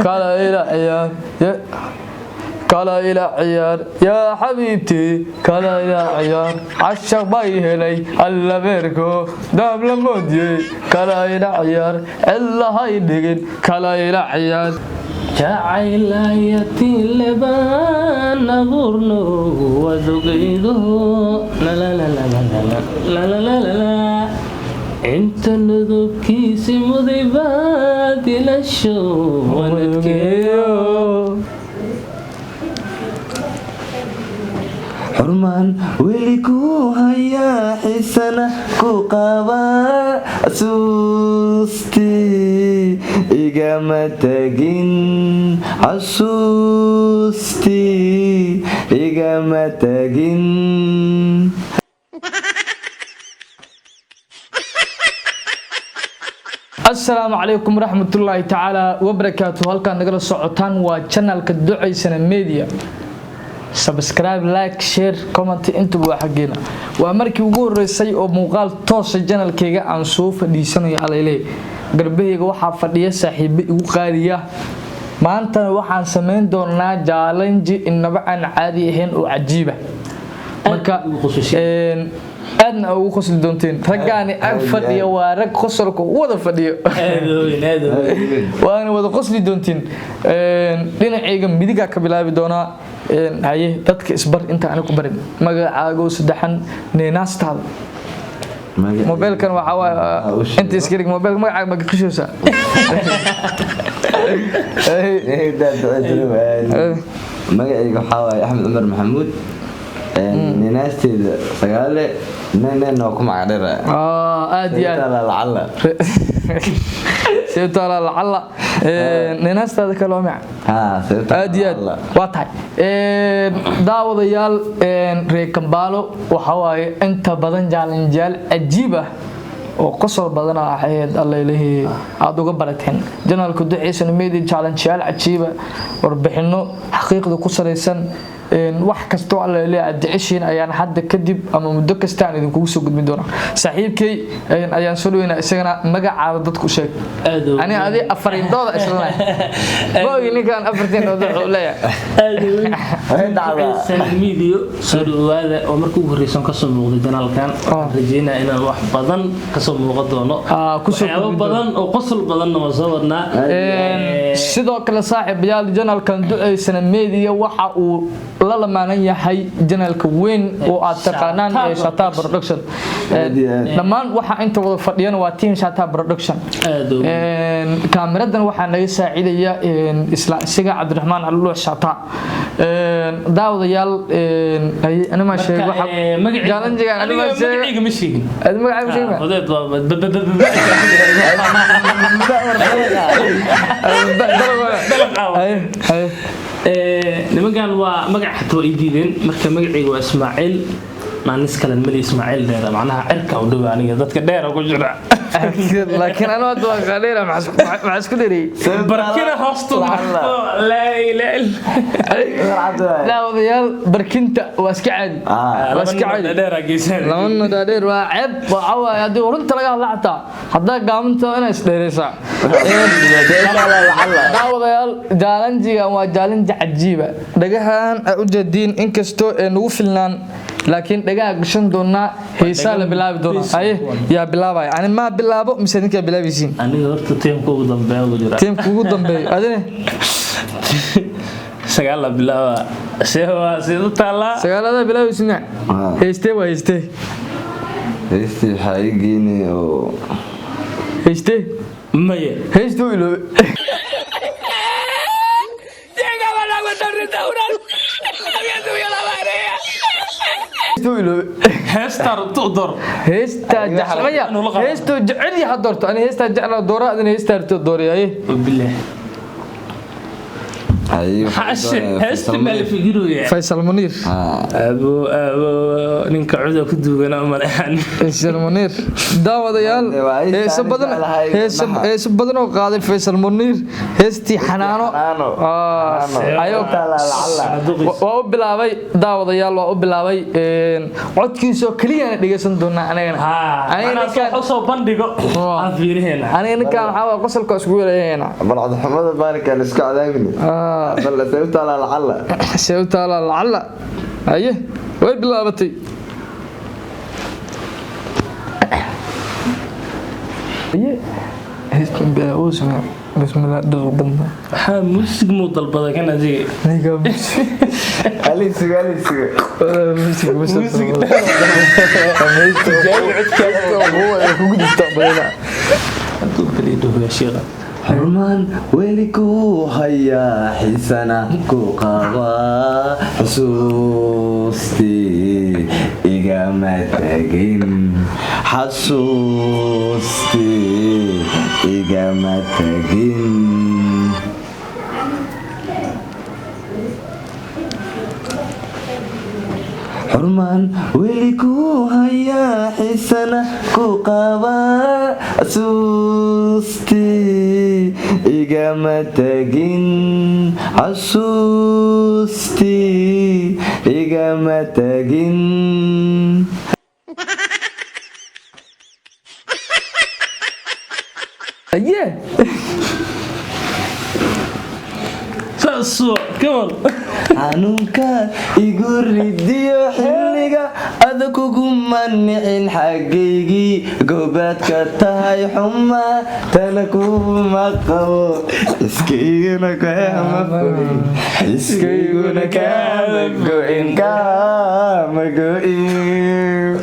Kala ila ciyaar, kala ila ciyaar, yaa xabiibti, kala ila ciyaar. Cashaq bay helay alla beerko daab la moodiyey. Kala ila ciyaar, cillahay dhigin, kala ila ciyaar. Jacaylayatilebaan abuurno wadogaydo, inta nudubkiisi muday baad ilasho wanadkeeyo. Xurmaan weli ku hayaa, xisana ku qabaa, xasuustii igama tagin, xasuustii igama tagin. Asalaamu calaykum waraxmatullaahi tacaala wabarakaatu. Halkaan nagala socotaan waa channelka Ducaysana Media. Subscribe, like, share, comment intuba waa xaggeena. Waa markii ugu horeysay oo muuqaal toosa channelkayga aan soo fadhiisanayo. Alayle garbahayga waxaa fadhiya saaxiibo igu qaaliya. Maantana waxaan samayn doonaa challenge inaba aan caadi ahayn oo cajiiba. Marka ugu qososhay. Aadna ugu qosli doonteen. Raggaani ag fadhiya waa rag qosolka wada fadhiyo. Aad weyn, aad weyn. Waana wada qosli doontiin. Dhinacayga midigaa ka bilaabi doonaa. Haye, dadka isbar inta ani ku barin, magacaago saddexan, neenaastaada. Mobeelkan waxaa waaye inta iska dhig mobeelka, magacaaga ma qishaysaa? Magacayga waxaa waaye Axmed Cumar Maxamuud, ninaasteeda Sagaale, nen waa ku magacdheera. Aad iyo aad. Lacala. Seebtaala lacala neenaastaada kale waa mica. Haa. Aad iyo aad waa tahay. Daawadayaal, reer Kambaalo waxa waaye inta badan challengeyaal cajiib ah oo qosol badan ah ahayd Allailahii aada uga barateen channelka Duciisana Media, challengeyaal cajiiba, warbixino xaqiiqda ku salaysan, wax kastoo Allaileh aad jeceshiin ayaan hadda kadib ama muddo kasta aan idinkugu soo gudbin doonaa. Saaxiibkay ayaan soo dhaweynaa, isagana magacaada dadku u sheeg. Aad weyn. Ani adi afarindooda islanay ma ogi, ninkan afartindooda wuxuu leeyahay. Aad weyn. Way dhacdaa. Ducaysan Media, soo dhawaada oo markii ugu horreysan kasoo muuqday channelkan. Waxaan rajeynaya inaan wax badan kasoo muuqan doono. Kusoo waxyaabo kordhin badan oo qosol badanna waan soo wadnaa. Sidoo kale saaxiibayaal, channelkan Ducaysana Media waxa uu la lamaanan yahay channelka weyn oo aad taqaanaan ee Shata Production. Aad iyo aad. Dhammaan waxa inta wada fadhiyana waa team Shata Production. Aad weyn. Kaamiradan waxaa naga saacidaya isla isaga Cabdiraxmaan Alluux Shata. Daawadayaal, anima sheeg waxa challengegan anima sheeg. Magacayga ma sheegin. Aad magacaaga sheeg ma? Fudeed waa Haye, haye. Nimankan waa magac xataa waa ii diideen. Marka magacayga waa Ismaaciil, maanis kalen mali, Ismaaciil Dheera, macnaha cirka u dhow, aniga dadka dheera ku jira. Laakiin anu hadda waa qadheera, maxaa isku dheeriyey? Barkina hoostu laa ilaaha illa. Daawadayaal, barkinta waa iska caadi, waa iska caadi. Dheera geesaan. Laba nodhaadheer waa ceeb. Waxaa waaye haddii runta laga hadla, xataa haddaa gaaminta inaa isdheereysaa. Daawadayaal, challengegan waa challenge cajiiba. Dhagahan aa u jeediin inkastoo ee nagu filnaan, laakiin dhagaha gashan doonaa, heesaa la bilaabi doonaa. Haye, yaa bilaabaya? Ani maa bilaabo mise ninkaa bilaabaysiin? Aniga horta tiimka ugu dambeeya ugu jira. Tiimka ugu dambeeyo adine. Sagaal la bilaaba, see waa sida u taallaa. Sagaaladaa bilaabaysiin. Heystee waa heystee? Heystii waxaa ii geynay oo Heystee? Maya. Heystuu iloobe. Llegaba al agua del restaurante. Había subido la marea. Heystuu iloobe. Heestaa rabto u door. Heystaa jeclaya. Inuu la qabo. Heystuu jecel yaha doorto. Ani heystaa jeclaa doora, adina heystaa rabto dooriyaye. Bilaah. Xaashe heesta baa la fikiraya. Faysal Muniir. Abo abo, ninka cuda ku duugana umalehan. Faysal Muniir, daawadayaal, Waa ay heeso taani badan jeclahay heeso gabdhaha. Heeso badan oo qaaday Faysal Muniir, heestii Xanaano. Xanaano. Ah, Xanaano. ayuu Lacala. Waa u bilaabay, daawadayaal, waa u bilaabay. Codkiisoo keliyana dhegeysan doonaa anagana. Aniga ninkaan soo bandhigo aan fiiriheena. Aniga ninkaan waxaa waa qosolka iskugu yeelayna. Bal codxumada baarikaan isku cadaabini. Bal see u taalaa lacala. See u taalaa lacala? Haye, way bilaabatay. Haye, heestan bilaa bismillah dhir badna. Waxaa muusig muu dalbaday kan adiga? Ninka Alisiga, alisiga. Muusig muusig kugu jirta badana. Hadduu baliyo dhuhuya shiiqa. Xurmaan weli ku hayaa, xiisana ku qabaa, xusuustii igama tagin, xasuustii igama tagin. Xurmaan weli ku hayaa, xiisana ku qabaa, xasuustii igama tagin, xasuustii igama tagin. Haye. Saasuu come on. Xanuunka igu ridiyo xilliga ada kuguma nicin, xaggaygii gobaadka tahay, xuma tana kuma qabo, iskayguna kaama go'in, iskayguna kaama go'in, kaama go'in.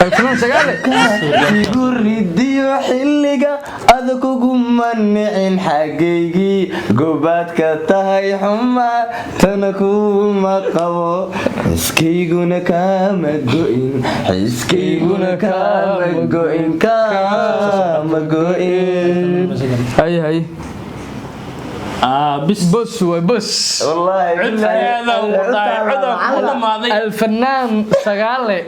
Alfanaan Sagaale. Igu ridiyo xilliga ada kuguma nicin, xaggaygii gobaadka tahay, xuma tana kuma qabo, xiskayguna kaama go'in, xiskayguna kaama go'in, kaama go'in. Haye, haye. Ah, bis. Bos way bos. Wallaahi. Cod aada ugu dhaay, cod aan ku dhamaaday. Alfanaan Sagaale.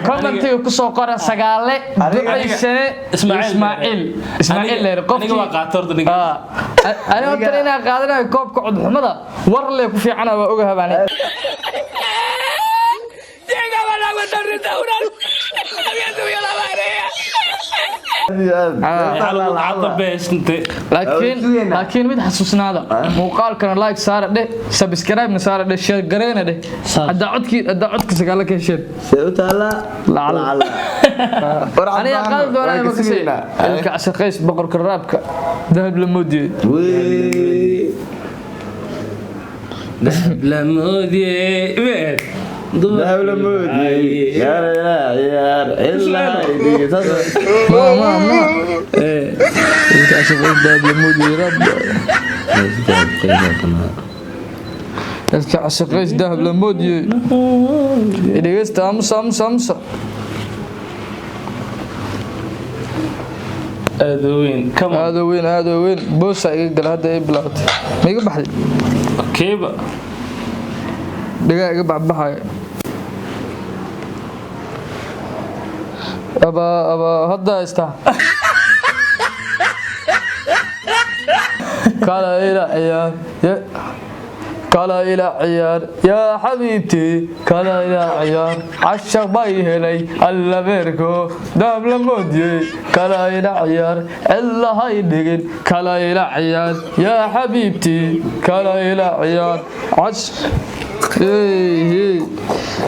Commentiga kusoo qora Sagaale Ducaysane. Ismaaciil. Ismaaciil, Ismaaciil Leer. Aniga qofkii waa qaato horta ninka. Aniga horta inaan qaadanayo koobka codxumada war lee ku fiicana waa ogahay baan. Llegaba el agua del restaurante. Había subido la marea. Lacagta beesinte. Laakiin laakiin mid xasuusnaada, muuqaalkana like saara dheh, subscribe-na saara dheh, share gareyna dheh. Saar. Haddaa codka Sagaale ka hesheen. See u taalaa? Lacala. Aniga qaadi doonaa markasi ilka casaqays, boqorka raabka, dahab la moodiyey. Dahab la moodiyey meed. Dahab la moodiyey yaar yaar ilaa Ma ma ma ilka casaqays, dahab la moodiyey, raab ilka casaqays, dahab la moodiyey. Dhegeysta, aamusa, aamusa, aamusa. Aada u weyn, come on. Aada u weyn, aada u weyn. Boosa iga gala hadda ay bilaabatay, ma iga baxday? Keeba. Dhagaa iga baxbaxaya. Aba aba, hadda haystaa. Kala ila ciyaar kala ila ciyaar yaa xabiibtii, kala ila ciyaar, cashaq bay helay alla beerko, dahab la moodiyey, kala ila ciyaar, cilla hay dhigin, kala ila ciyaar yaa xabiibtii, kala ila ciyaar cash. Hey,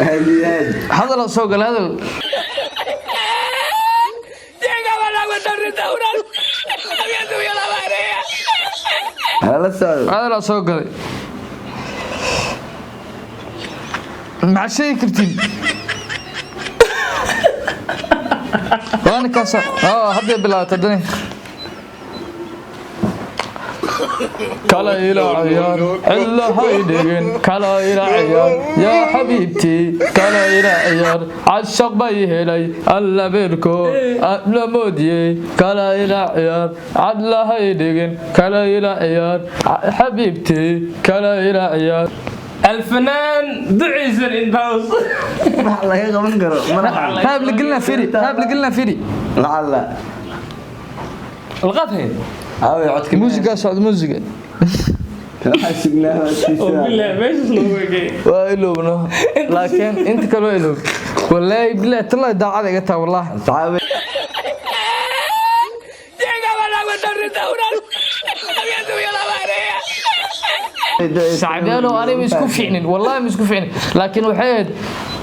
hey. Hadal soo gala, hadal. Llegaba el agua del restaurante. Había subido la marea. Hala socdo. Hadal soo galay, maxaa sheegi kartiin? Waana kaasa hadday bilaabatay dani. Kala ila ciyaar, cilla haydhigin, kala ila ciyaar, yaa xabiibtii, kala ila ciyaar. Cashaq bay helay alla beerko la moodiyey, kala ila ciyaar, cadla haydhigin, kala ila ciyaar, xabiibtii, kala ila ciyaar. Alfanaan Ducaysan in house. Wax laga qaban karo malaha. Raab la gelina, firi, raab la gelina, firi. Lacala. Alqaadhay. Aaway codka? Muusigaa socda, muusiga. Waxaa sugnaa oo codkiisa. Billaah, meeshaas loogu egay. Waa ilowno, laakiin inta kale waa ilow. Wallaahi billahi tallahi, daacada iga taa, wallaahi. Saxaabi. Llegaban agua del restaurante. Había subido la marea. Sacbeelo, aniga ma isku fiicnin, wallahi ma isku fiicnin, laakiin waxay ahayd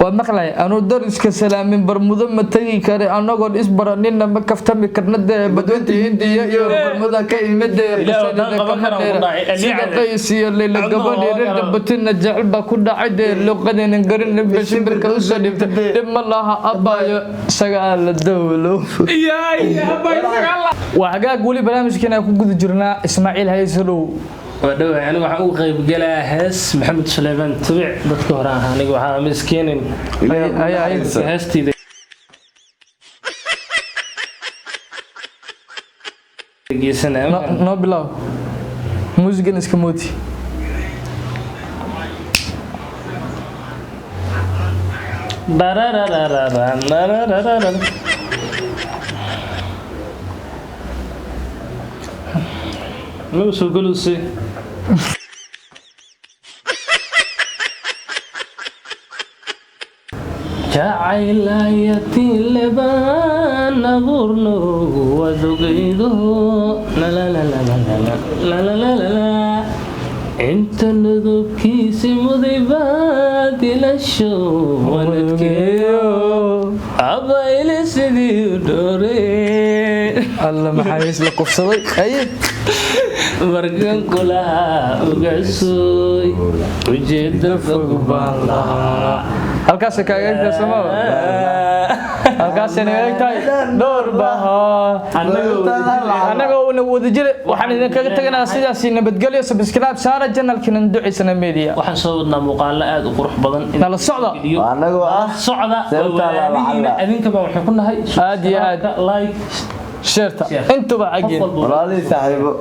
waa maqlay anuu dar iska salaamin Barmudo ma tegi kare, anagoon isbaranina ma kaftami karna dee, badweynta Hindiya iyo Barmuda ka imid dee. Ilaahu haddaan qaban karaan ku dhacay. Sida Qays iyo Leyla gabadhii reer Jabuutina jecel baa ku dhacay dee, luqadeenan garin shimbirka usoo dhibtay, dhib ma laha abaayo, isagaa la dowlo. Waa hagaag, weli barnaamijkeena ku guda jirnaa. Ismaaciil Hayse dhow. Waa dhawahay. Aniga waxaan uga qaybgalaa hees Maxamed Suleymaan Tubic, dadka hore ahaa. Aniga waxaa miskeenin Ay, ay. heestayda geysanaya. Noo bilow, muusigan iska mooti. Dararararara. Ma soo galuuse. Jacaylayatiin lebaan abuurno wadogaydo, lalalala, inta nudubkiisi muday baad ilasho wanadkeeyo abayle sidii u dhoore. Alla, maxaa isla kufsaday aye? Markan kulahaa ugasooy, ujeeda fog baan lahaa. Halkaasay kaaga egtahay sooma? Halkaasay naga egtahay dhowr bahaa annagoo una wadajira. Waxaan idinkaga tagaynaa sidaasi nabadgelyo. Subscribe saara channelkiina Ducaysana Media. Waxaan soo wadnaa muuqaalo aad u qurux badan. Nala socda. Anagoo ah socda waa Sababtaa la walaalihiina lacala. Adinka baa waxaan ku nahay Aad iyo aad. like Sheerta Share. intuba Qof xaggeena. walba. Walaalihii saaxiibo.